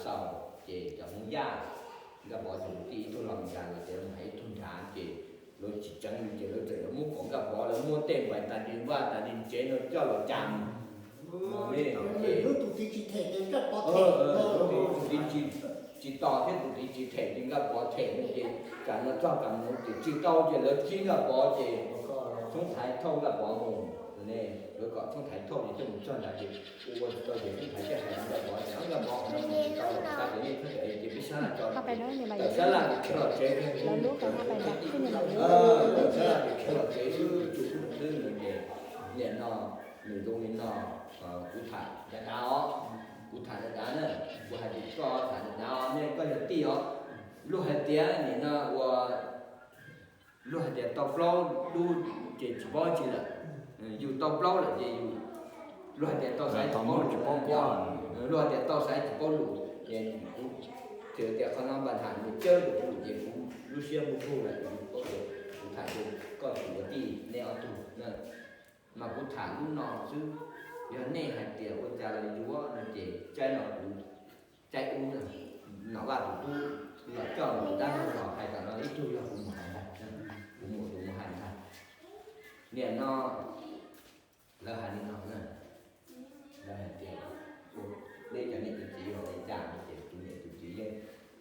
Xaus ces cov Hmoob Yaj, Nkaj Pov tus kwv tij ib tug los Meskas, lawv tias lawv hais ib tug nrad ces lawv tsis tseev li ces lawv txawm yuav muab kom Nkaj Pov, lawv muab tej npais tas di vaj tas di tsev no coj los cas mus. Tus txiv tsis them ces Nkaj Pov them, tus txiv tsis tos thiab tus txiv tsis them ces Nkaj Pov them no ces tsam no txog kam mus ces tsis tau ces lawv txib Nkaj Pov ces Txhoob Thaiv thauj Nkaj Pov mus. Lawv kom Txhoob Thaiv thauj ces coj mus txog nrad ces ua ua tsis tau ces Txhoob Thaiv thiaj hais Nkaj Pov tias Nkaj Pov, qhov no mus tsis tau lawm, xav tias nej txhob txawj ces peb sab laj tso, tawm sab laj ces khiav los tsev, tawm sab laj ces khiav los tsev xwb, tsum xwb ces niam no nws zoo li no, kuv tham dav dav os, kuv tham dav dav na, kuv hais tias koj tham dav dav os, nej koj yog tij os, luag hais tias nim no ua luag hais tias tau plaub dub ces tsis paub tsi lawm, yus tau plaub lawm ces yus, luag hais tias tau xaiv tsis paub lus, luag hais tias tau xaiv tsis paub lus ces kuv txawm tias qhov no npaj tham nws cawb rau kuv ces kuv lub siab npuj npuj lawm, kuv paub tias kuv tham ces koj tsum ua tij nej ob tug na. Mas kuv tham lub no xwb, yog nej hais tias ua cas los yuav no ces tsaib no kuv, tsaib ub na, Nom Vaj tus tub los coj mus dab los hais kom no ib tug yog kuv mus hais ntag, kuv mus tus mus hais ntag. Niam no lawv hais li no na, lawv hais tias neb cov niam cov txiv yog li cas no ces tus niam tus txiv yeej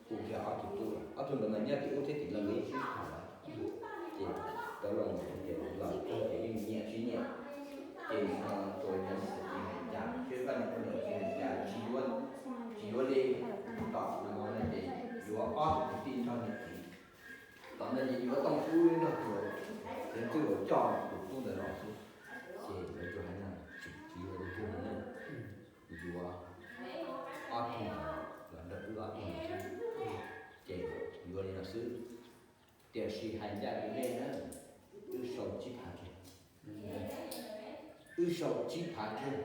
hu kiag ob tug tub, ob tug ntawd mas nyob tim ub thiab tim no yeej sib tham lawm. Ces tau los mus ces los txog ces yeej nyiam sib nyiam. Ces no tus niam tus txiv hais cas thiab vaj niam tus niam txiv hais cas tsis yuav, tsis yuav li, tom no ces yuav ob tug kwv tij nrog niam txiv. Tom no ces yuav Tooj Ub nrog tus, tus tub uas coj tus tub ntawd los xwb. Ces lawv tsuas hais no, tsis yuav tus tub ntawd na, yuav ob tug los nrog wb ob tug xwb. Ces yuav li no xwb. Tiam sis hais ncaj rau nej na, wb sau tsib phav kiag, wb sau tsib phav kiag,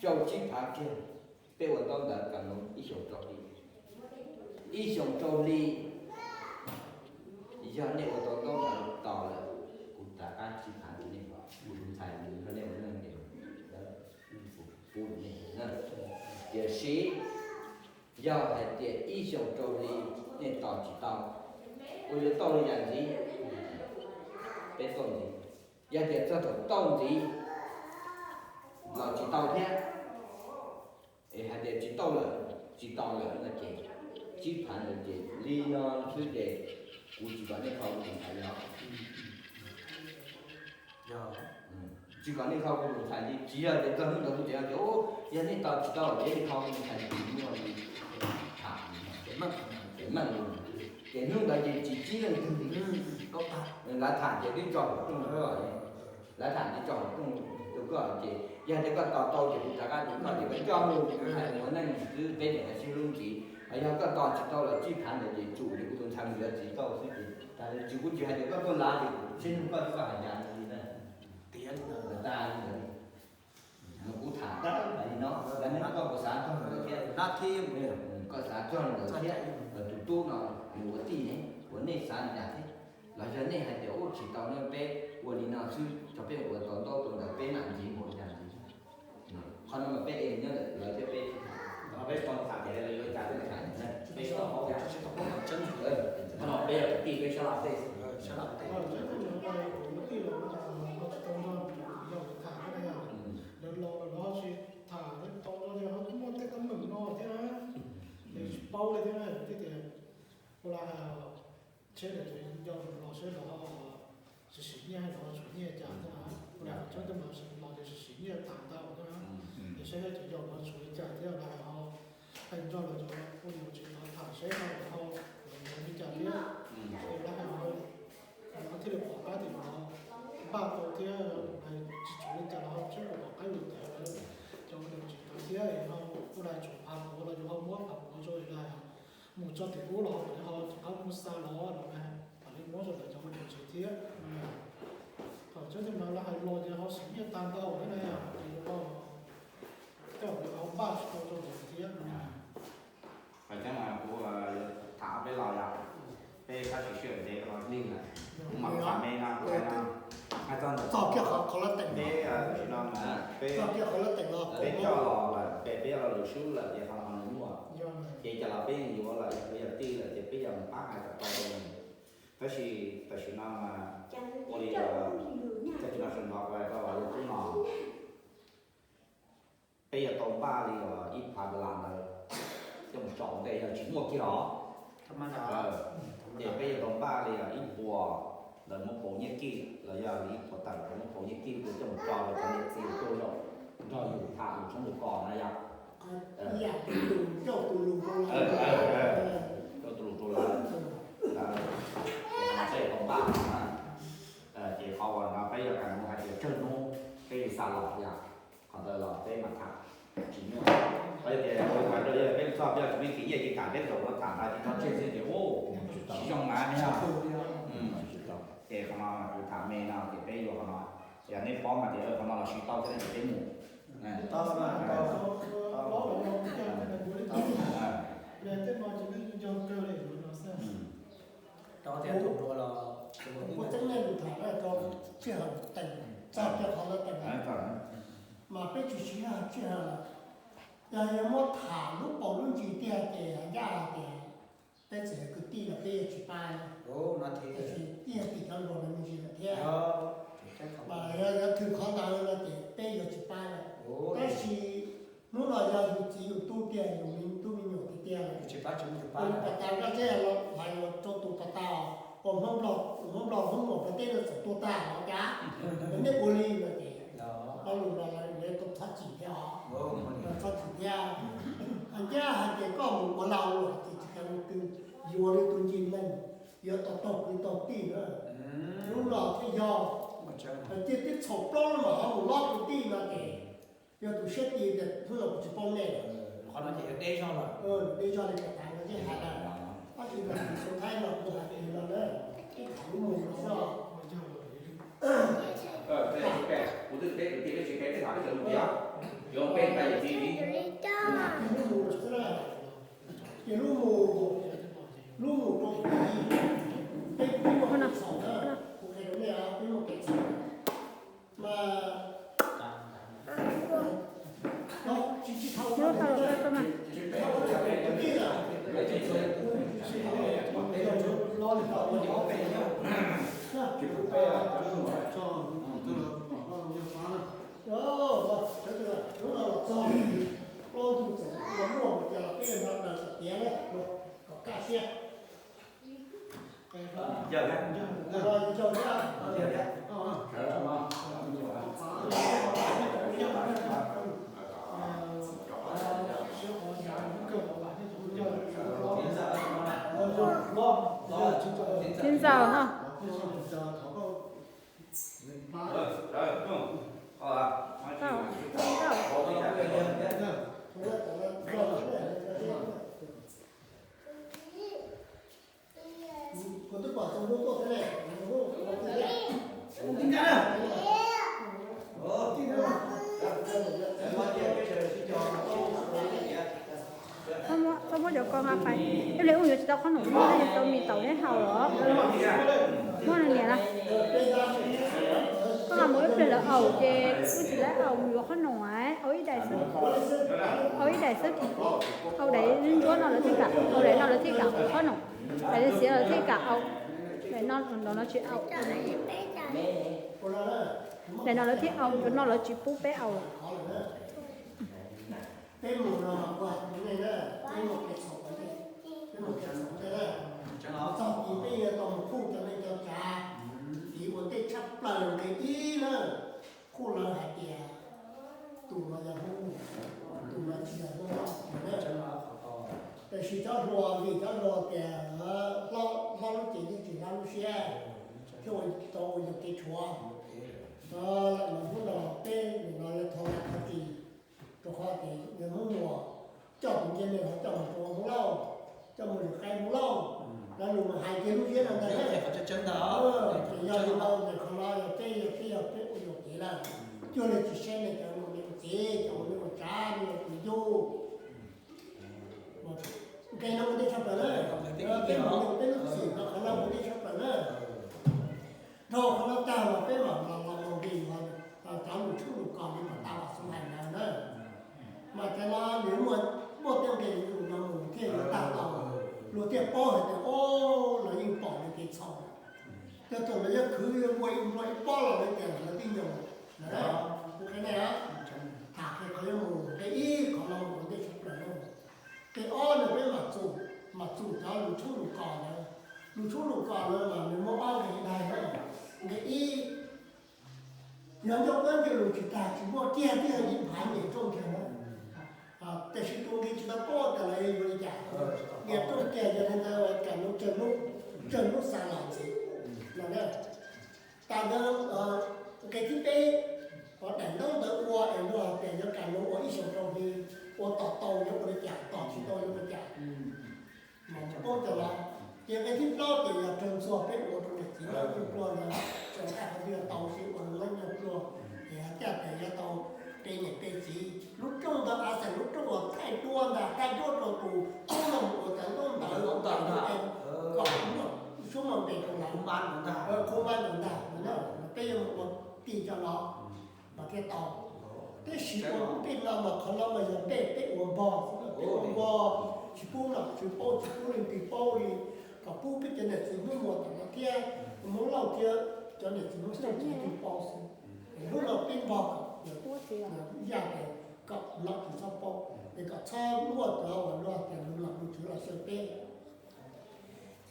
sau tsib phav kiag, peb ua ntaub ntawv kam mus ib xyoos rau hli, ib xyoos rau hli. Yog nej ua tau ntaub ntawv tos lawm, kuv rov qab tsib phav rau nej, kuv tus ntxhais nws nrog nej ua neej ces pub rau nej na. Tiam sis yog hais tias ib xyoos rau hli nej tos tsis tau, ua yuav tau li cas ntxiv? Peb tau ntxiv. Yog tias txog thaum tau ntxiv los tsis tau thiab, es hais tias tsis tau lawm, tsis tau lawm no ces tsib phav ntawd ces li no xwb ces kuv tsis kom nej kho kuv tus ntxhais li os. Tsis kom nej kho kuv tus ntxhais li, tsis yog tias txog hnub ntawd kuv tseem hais tias yog nej tos tsis tau ces nej kho kuv tus ntxhais li, kuv muaj li tham, ces meej li. Ces hnub ntawd ces tsis tsib leej twg li. Lawv tham ces twb tso hauv rooj, lawv tham ces tso hauv rooj rau koj ces yog tias koj tos tau ces kuv rov qab rau koj ces koj coj mus hais ua neej xwb, peb niam sib hlub ntxiv. Yog koj tos tsis tau los tsib phav ntawd ces tsum ces kuv tus ntxhais mus yuav txiv tau xwb ces tas li, tsis, kuv tsis hais tias koj tuaj lav ces kuv tsis nug koj, koj hais cas li na. Tiav li ntawd, tas li ntawd. Mas kuv tham li no, koj puas xav txog ntawd thiab? Koj xav txog ntawd thiab, tus tub no nws ua tij ne, ua nej xav li cas thiab? Los yog nej hais tias ub tsis tau ne, peb ua li no xwb, tso peb ua tau ntaub tau ntawv peb mam ntxiv mus li cas ntxiv. Qhov no mas peb es nyob ntawm lawv thiab peb sib tham. Peb tau tham tias lawv yuav cas peb tham, peb tau paub cas. Qhov no peb yog kwv tij peb sab laj tej. Sab laj tej. Lawv los lawv ho tsis tham, lawv tau los lawv ho muaj tej teeb meem no thiab, lawv tsis paub li thiab, thiaj tias ua li hais tsheb lawv cov yau los seb lawv ho sim sim nyiaj los ho tshuav nyiaj cas thiab na. Ua li hais tsheb tej mas los ces sim sim nyiaj tas ntau thiab na. Ces seb cov yau los tshuav li cas thiab lawv ho hais nrog lawv cov phooj ywg tsis tau tham seb no lawv ho yuav li cas thiab. Ces lawv hais ho lawv thiaj li pom qab tias lawv npaj tau thiab, tsis tshuav li cas los ho tsheb pom qab yuav tiav lawv cov ua niam tsis tau thiab no. Ua li hais tshuav phav puav los yus ho muab phav puav rau lawv, mus txog tim ub los ho rov qab mus xa los no, mam li muab rau lawv cov ua niam tsis thiab. Thaum tsheb tej mas lawv hais los ces ho sim nyiaj tag ntau thiab na, ces yus ho, tej zaum yus ho npaj tsis tau rau lawv thiab no. Hais tseeb mas kuv tham peb los yog peb tab sis sij hawm ntev los lig lawm, kuv mam tham me no kuv hais no. Hais txog ntawm txog kiag qhov lawv teem, peb tsis no mas peb, peb coj los lawm, peb coj los lwm sub lawm ces qhov no nws muaj, Peb yeej yuav lawm, peb yog tij lawm ces peb yuav pab hais kom tau rau nws. Tab sis tam sim no mas ua li, tam sim no sawv ntxov kuv hais rau los yog tub no, peb yuav tau npaj li ib phav dollar ntawd coj mus tso ua ntej yog tsis muaj kiag los. Ces peb yuav tau npaj li ib puas ntawd muab pauv nyiaj kij los yog li ib puas tawm ntawd muab pauv nyiaj kij coj mus tso rau cov niam txiv tuaj nrog yus tham lus tshoob lus kos na yom. Rau tus lus rau lawv, ces peb yuav tau npaj no na. Ces qhov uas no peb yuav kam mus hais tias tsawg hnub peb li xa los yom. Qhov ntawd los peb mam tham tsis nyuaj. Qhov yog tias ua li hais rau yog peb txoj peb tsis muaj kiv nyiaj ces kam peb tau ua tham ntawd ces tso tseg xwb ces ua tsis zoo na yog. Ces qhov no kuv tham me no ces peb yuav qhov no, yog nej paub mas tias qhov no los siv tau thiab ces peb mus. Ua teb nej lus tham rau sij hawm teem txog rau qhov lawv teem, mas peb tsis siv sij hawm lawm. Yog yog muab tham lub paus lub ntsis tiag ces ncaj hais tias peb txawm yog kwv tij los peb yuav tsis pab, tab sis yog tim cov hluas no me ntsis lawm thiab. Mas yog thwm qhov ntawd no ces peb yuav tsis pab lawm. Tab sis hnub no yog yus txiv yus tub tiag, yus me tub me nyuam tiag tiag, tus pas tas koj txeb los hais rau tus pas tas, ua Hmoob Nplog, Hmoob Nplog Hmoob Muas rau teb no txawm tuag tag los cas, nej ua li no ces ob lus no lawv tau txhob txwm thiab os, txhob txwm thiab. Ncaj hais tias koj mus ua lau lawm ces tsis tas mus twg yuav li tus ncig neeg, yuav tau taug kwv taug tij na. Hnub no thiaj yog, tiaj tib txhaum plaub no mas ho mus lob kwv tij no ces yog tus siab ti tias hnub no kuv tsis paub nej lawm. Qhov no ces deb zog lawm, deb zog li pas tas no txeb hais lawm. Tab sis no tus xu thaib no kuv hais tias no na, ib tham lub mus no xwb. Kuv twb teb kwv tij peb tsis peb, peb tham peb cov lus tiag, yuav peb nqa yawm txiv li. Ces lub mus, lub mus rau peb, peb muaj kev txhaum na, kuv qhia rau nej, peb muaj kev txhaum mas Hnub no los txog plaub ntug txawm los muaj mus ces los peb no daws kom tiav na, kom kaj siab. Txiv ntxawm no. Txhob muab, txhob muab cov ko nqa pais. Ib pliag wb yuav tsis tau qhob noom, wb yuav tau mis taum neb haus los. Muab nws niam na. Koj nqa mus ib pliag lawv aus ces wb tsis tau aus mus yuav qhob noom, aus ib daim xwb. Aus ib daim xwb. Aus daim ntsuab no lawv thiaj kam, aus daim no lawv thiaj kam qhob noom. Daim xiav lawv thiaj kam aus. Daim no, daim no tsis aus. Daim no lawv thiaj aus, cov no lawv tsis pub peb aus lawm. Peb mus no mas kuv hais rau nej na, peb muaj kev txhaum ua ntej, peb muaj kev txhaum ua ntej na. Txog tid peb yuav tau mus khuj cov neej cov tsav, tid ua ntej tshaj plaws nqe ib na, khuj lawv hais tias tus no yog Hmoob, tus no tsis yog Hmoob na. Tiam sis cov hluas vim cov hluas tias hlob lub cev thiab tsis hlob lub siab, thiaj ua tau ua yus kev tshuav. Hnub no peb nim no yog thov Vajtswv, rau qhov tias yog Hmoob Muas coj tus ncej me ho coj mus rau Hmoob Lauj, coj mus lwm qaib Hmoob Lauj, lawv lus mas hais kiag lub siab no ntag. Ces yog li no ntawm qhov no yog peb, yog peb, yog peb ua yuam kev lawm, cuag li tsis saib nej cov ua niam ua txiv, cov ua niam ua tsav, nej ua tus yug. Nqe no ua ntej tshaj plaws na, peb mus, peb lub txim no qhov no ua ntej tshaj plaws na. Dhau qhov no tag los peb mam los los mus nqis cov lus tshoob lus kos li mas tas los xu hais ntawd na. Mas cov no nws muaj, muaj tej nqis yus no mus thiaj yuav tag tau, luag thiaj paub hais tias o, lawv yeej pom nws kev txhaum. Tej thaum lawv yuav khwv yuav npua ib npua ib pob los lawv tias lawv twb nyoo lawm. Kuv qhia nej, tham qhia qhov yuav mus, nqe ib qhov no mus ua ntej tshaj plaws na. Nqe ob no peb mam txum, mam txum cov lus tshoob lus kos ntawd. Lus tshoob lus kos ntawd mas nws muaj ob nqe daig na. Nqe ib, yog ncauj kuab ncauj lus tsis tag tsis muaj kiag thiaj yim phav nyias rooj kiag na. Tiam sis tus nqi tsis tau paub tias lawv yuav li cas, nyias rooj kiag yog li ntawd ua cas lub tsawg hnub, tsawg hnub xa los ntxiv no na. Tas ntawd nqe thib peb, daim ntaub ntawv ua es luag hais tias yuav kam lus ua ib xyoos rau hli, ua tom tau yuav ua li cas, tom tsis tau yuav ua li cas. Mas mus paub cov los, ces nqe thib plaub ces yog raug ntxuag peb ua rau niam txiv lawv nyuag pluag ntawd, tseem hais qhov twg tau xwb ua rau lawv nyuag pluag, es hais tias yuav tau pe niam pe txiv. Lub rooj ntawd a xeem lub rooj uas thaij duab ntag, thaij duab rau tus tub no mus ua cov ntaub ntawv kom muaj suab muaj npe rau lawv, khub npab ntawd ntag, peb yuav mus ua tig cov los mas thiaj tau. Tab sis ua lub npe no mas qhov no mas yog npe peb ua npog xwb, peb ua npog, tsis pub nom tswv paub, tsis pub leej twg paub li, kom pub peb cov niam txiv Hmoob Muas tom no thiab, Hmoob Lauj thiab cov niam txiv Hmoob Xyooj tsis leej twg paub xwb. Hnub no peb npog kom yaj tias kom nom tswv txhob paub, es kom txhob muaj cov uas luag tias lus nom lus tswv los xyaw peb.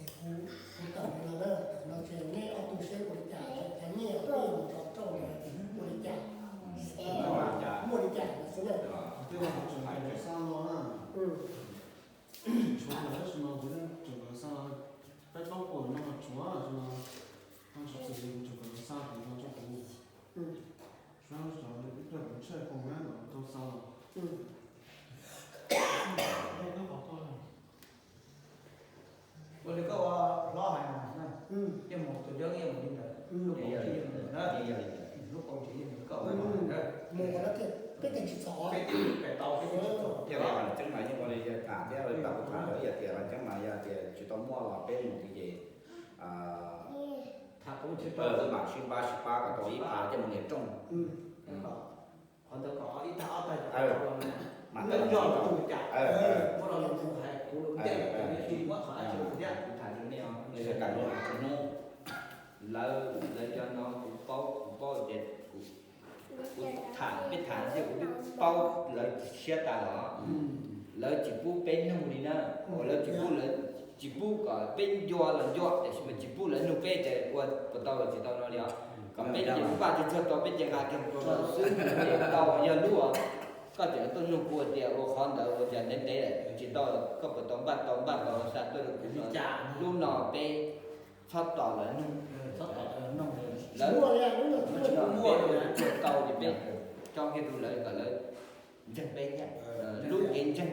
Es kuv, kuv tawm li no na, no ces nej ob tug seb ua li cas, cov nyiaj peb yuav mus rau rooj ntawd ua li cas, muaj li cas no xwb na. Tshuav tab sis mas kuv tseem kawm xa, peb plaub puas no tshuav tab sis mas tsis txwm li kuv tseem kawm xa kuv no tso kuv, ib pliag kuv ntshai kuv mab ntawm tau xa los. Ua li koj ua hlob hais mas, yeej mus tus Yeeb yeej mus li ntawd, lub paus tsev yeej mus li ntawd, lub paus tsev yeej mus li koj ua hlob hais na. Mus ua no tiag, peb tsis txhob, peb tsis txhob, peb tsis txhob. Thiab los tseeb mas yeej ua li tham thiab, tau kuv tham lawv ib yam tias los tseeb mas yog tias tsis tau muaj los peb mus twg ces tham tau sib pab sib pab kom tau ib pab coj mus nias rooj. Qhov ntawd kom ib tag ob tag, mas tau nco tus cas, muab los los tus hais kuv lus ntev, kuv muab qhov no thiab kuv tham li nej os, nej kam lus hnub. Lawv, lawv cov no kuv paub, kuv paub tias kuv, kuv tham, peb tham thiab kuv twb paub lawv siab tas los. Lawv tsis pub peb nug li na, lawv tsis pub, lawv tsis pub kom peb ncua los ncua, tiam sis mas tsis pub lawv nug peb tias ua puas tau los tsis tau no li os. Kom peb ces lub npaj tsuag tsuag tau peb ces nqa kiag mus rau lawv xwb, tau yog lub koj tseem tuaj nug kuv tias ua qhov ntawd ua cas ntev ntev tsis tau, koj puas tau npaj, tau npaj tau xa tuaj rau kuv no. Lub no peb txhob tos lawv nug, lawv tsis nug peb, tau ces peb tso kiag rau lawv kom lawv ntseeg peb thiab, lub kev ntseeg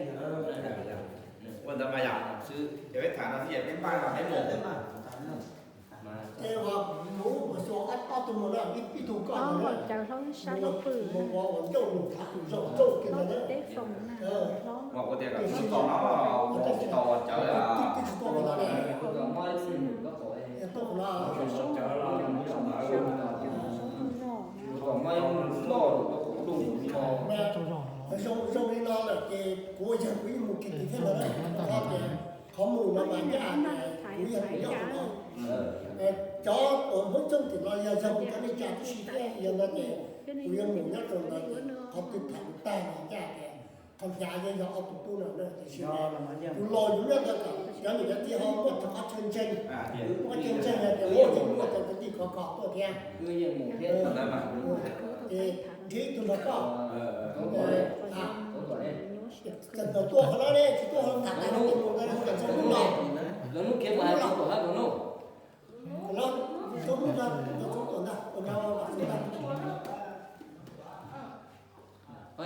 yog ua ntawd mas yog xwb, ces peb tham no xwb ces peb npaj los peb mus. Ces ua mus ua xyuas ob tug mus na, ib tug koj mus ua ua ncauj mus tham zaum zaum kiag ntawd na. Ua ua tias kom txog no tsis tau ua cawv li. Tsis tau ua no li. Tau no. Zoo, zoo li no lawm ces kuv yog kuv yeej mus kiag kiag thiab ntag na. Qhov tias qhov mus no mas ncaj tias kuv yog kuv nyob qhov no. Cov uas Hmoob Xyooj tim no yog yog kuv cov neej tsa tib si thiab, yog no ces kuv yuav mus nyob rau ntawd ces qhov twg tham tag los ncaj tias qhov hnyav yeej yog ob tug tub no na. Tiam sis tus laus yus nyob ntawd kom cov niam cov txiv ho muaj qhov chaw ntseeg, muaj qhov chaw ntseeg tias ua yeej muaj cov kwv tij khov kho tuaj thiab. Ces nrhiav ib tug nrog koj. Txawm tuaj qhov no ne, tsis tuaj qhov no, tham tas no ces mus ntawd, txog hnub no. Txog hnub no, txog hnub no, txog hnub no.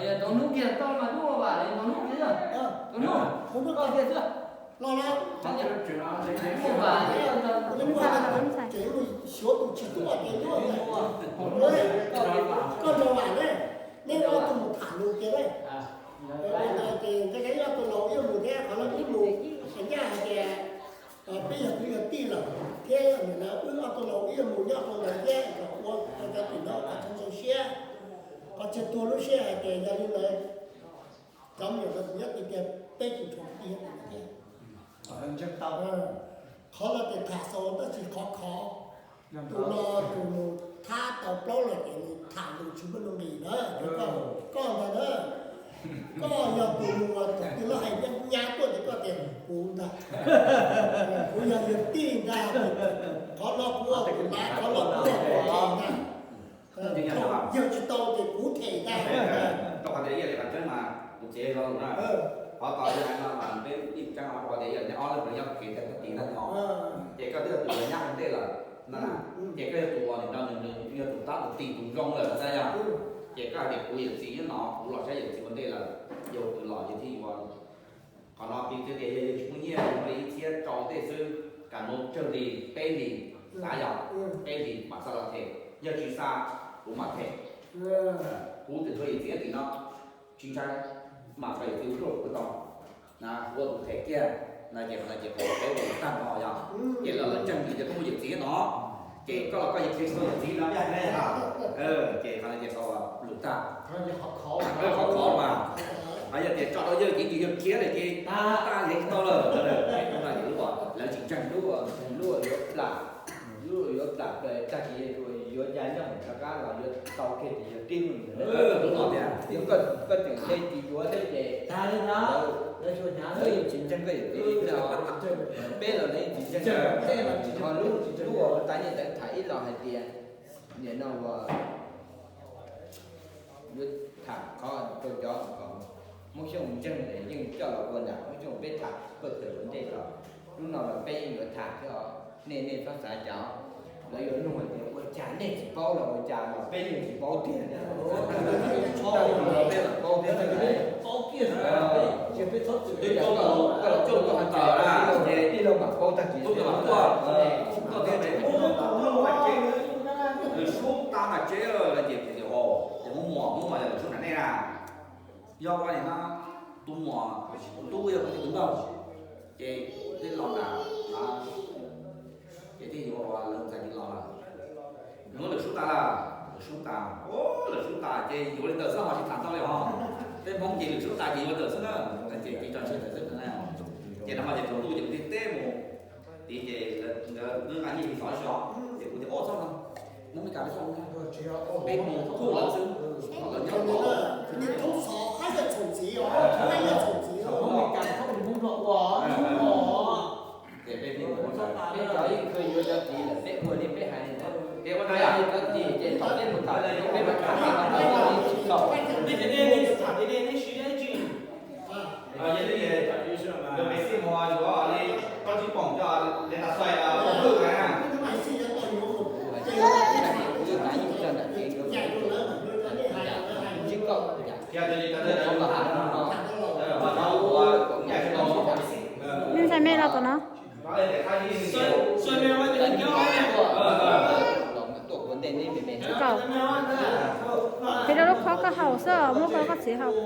Yog tau hnub kiag tau mas lub ua vam li tau hnub kiag, tau hnub, tau hnub kiag xwb. Los lawm, lub ua vam li tau hnub, ces xyuav tus tsis tuaj ces lub ua, koj nrog vam ne, neb ob tug mus tham lus kiag ne. Ces nkawd ib ob tug laus ib mus thiab, qhov no ib mus, ncaj hais tias peb yog kwv yog tij lawm thiab, wb ob tug laus ib mus nyob rau ntawd thiab, kom ua rau cov tim no qhov chaw ntxhov siab, qhov chaw tuag lub siab hais tias yog li ntawd. Cov me nyuam ntawd kuv nyob tiag tiag peb tug tshuav ib yam thiab. Qhov no ces tham xaus tab sis khov khov, tus no tus nus thab tau plaub los ces nws tham lus tsis muaj nuj nqis na. Koj ntag na, koj yog tus nus uas thaum twg lawv hais nyab nyab tuaj ces koj tias kuv ntag. Kuv yog yawg tij ntag, qhov no kuv ua tus lav, qhov no kuv ua tus them ntag. Yawg tsis tau ces kuv them ntag. Rau qhov tias ib yam li qhov tseeb mas kuv tsev lo lus na, qhov tau yog hais no mas peb ib tseeb no rau qhov tias ib yam li ob leeg nyob kev tag tag tis ntag no, ces koj twb yog tus uas nyab ua ntej lawm no na, ces koj yog tus uas nim no nws yog tus tab tus tis tus zoo lawm no yog, ces koj hais tias kuv yawm txiv nyob no, kuv los saib yawm txiv ua ntej lawm, yog tus los yawg thiaj yuav. Qhov no piv txwv tias yog yawg tsis muaj nyiaj, yog li ib txhiab rau ntej xwb, kam mus tsawg hlis, peb hlis, xav yog peb hlis mam xa los them, yog tsis xa, kuv mam them. Kuv twb tuaj yawm txiv tim no, tsis ntshai, mam rau yawm txiv ua luaj kuv tau, na kuv ua tus them kiag, no ces qhov no ces qhov peb ua tag nrho yog, ces los lawv ntseeg tias koj muaj yawm txiv no, ces koj los koj yeej qhia tsis tau yawm txiv no, ces qhov no ces tau lus tag. Qhov khov mas, yog tias tso rau yawg ces yawg khiav lawm ces tag, yeej tau lawm, lawv tsis ntseeg. Lub, lub yuav plam, lub yuav plam plaws tag ces yuav ya nyob hauv rov qab los yuav tau kiag ces yog tib lub no tias, koj tseem de tsis yuav thiab ces tag li ntawd, lawv yeej tsis ntseeg koj yawm txiv, peb los lawv yeej tsis ntseeg. Ho lub, lub uas tas nyiaj ntawd tham ib los hais tias, nim no uas yuav tham qhov rau cov kom Hmoob Xyooj ntseeg es yeej coj los ua nram Hmoob Xyooj peb tham pawg tawm ua ntej los, lub no los peb yeej yuav tham thiab os. Nej, nej txhob xav cas, lawv yuav nug hais tias ua cas nej tsis paub los ua cas los peb yeej tsis paub tiag. Peb los paub thiab, paub kiag, twb coj los coj los coj los tawm na, tij laug mam paub tag kis, tub mam tuaj, tuaj thiab, lwm sub tas mas tsev lawm ces tias, ces Hmoob Muas, Hmoob Muas yog lwm sub nram nej na. Yog ua li no, tus muam, tus tub yog kuv tus npawg, ces thiaj los nram, ces thiaj yuav ua lawv ntxhais li los lawm. Yuav lwm sub tas lawm, lwm sub tas, lwm sub tas ces yuav li ntawd xwb ho tsis tham ntau li os. Peb Hmoob ces lwm sub tas ces yuav ntawd xwb na, ces cia tso tseg ntawd xwb na. Ces no mas ces thaum ntuj ces kuv thiaj teb mus, tid ces nkawd nqa nyiaj li xov xwb os, ces kuv tias, o, txhob no, Hmoob Mes Kas peb txhob mus, peb mus kuj lawv xwb, kom lawv nyob ua. Hmoob Mes Kas txhob mus Hmoob Nplog ua. Ces peb, peb cov ib khw yuav cov tid lawm peb ua li peb hais li ntawd, peb ua li cov tid ces thaum peb mus tham peb mam tham li tsis tau. Nej tias nej, nej tham tias nej, nej siv dab tsi? Yog li, yog Maiv Xij mus yuav li plaub tsib poom coj li tas xoay ua hwj na. Ntxhais me los tom no. Kom, qhia rau lub khob koj haus xwb, muab koj koj txiv haus.